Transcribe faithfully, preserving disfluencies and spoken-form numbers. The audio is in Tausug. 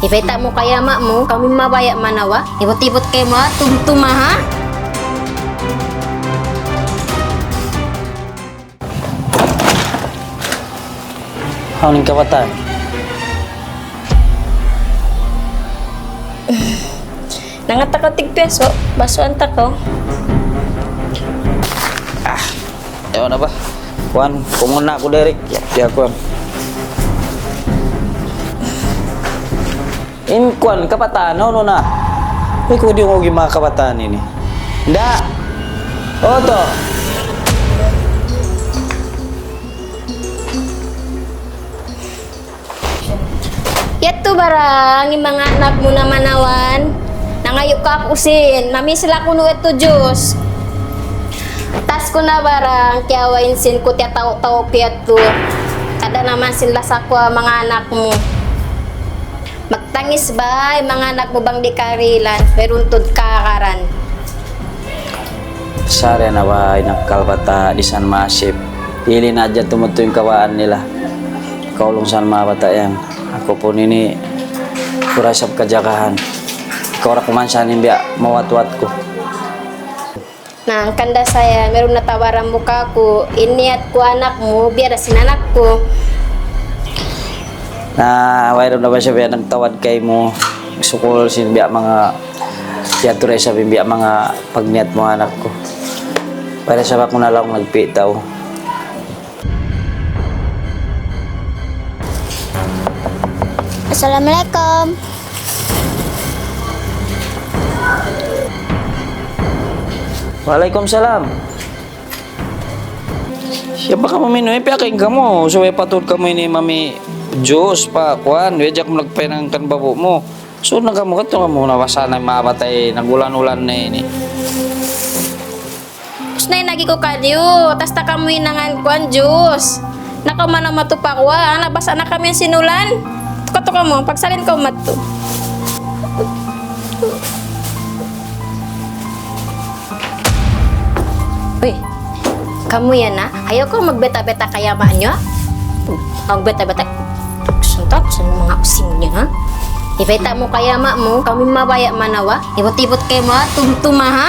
Ibayta' mu kay ama' mu, kaw in mabaya' manawa. Ibut-ibut kaymu, ha? Tumtuma, ha? Hawnu in kabataan? Nangatak aku tigpiaso, basuan ta kaw. Ah, ayaw na ba? Kuwan, kumun na aku, Derek. Ya, ya, kuwan. In kuwan, kabataan, no, no na. Ay, kuwan, di' ko maugi manga kabataan ini. Nda. Oto. Yadtu barang, in manga anak mu na manawan. Nangayu' kaku' sin, mamisil aku nu yadtu juice. Tas ku na barang, kiyawa' in sin ku tiyatau-tau ku yadtu. Kada naman sin lasa ku ha manga anak mu. Magtangis bay, manga anak mu bang di' karihilan, wayruun tuud kakaran. Sari na ba in akkal bata' di' san maasip. Pili na hadja tumudtu in kawaan nila. Kaulung san manga bata' yan. Aku pun ini, kura' isab kajagahan. Ikaw ra kuman san in biya' mawat-wat ku. Na, hangkan da sa yan, wayruun na tawaran mu kaku', in niyat ku anak mu, biya' da sin anak ku. Na, wayruun na ba siya biya' nagtawad kaymu, sukul sin biya' manga, yadtu da isab in biya' manga pagniyat mu anak ku. Wayruun sa ba aku na laung nagpitaw. Assalamualaikum. Waalaikumsalam. Siya ba kamu minu? Eh, piyakain kamu. Subay patud kamu ini mami juice pa, kuwan. Wajak mu nagpahinang kan babu' mu. Sud na kamu, kadtu kamu, nabasa na in manga bata' ini, nag-ulan-ulan na ini. Ubus na in agi ku kaniyu, tas ta kamu hinangan kuwan juice. Na kaw man matu pa kuwan, nabasa na kamu yan sin ulan. Tuka-tuka mu, pagsalin kaw madtu. Uy, kamu yan, ha? Ayaw kaw magbeta-beta kay ama' niyu, ha? Magbeta-beta. Suntok, sun manga using niyu, ha? Ibayta' mu kay ama' mu, kaw in mabaya' manawa. Ibut-ibut kaymu, ha? Tumtuma, ha?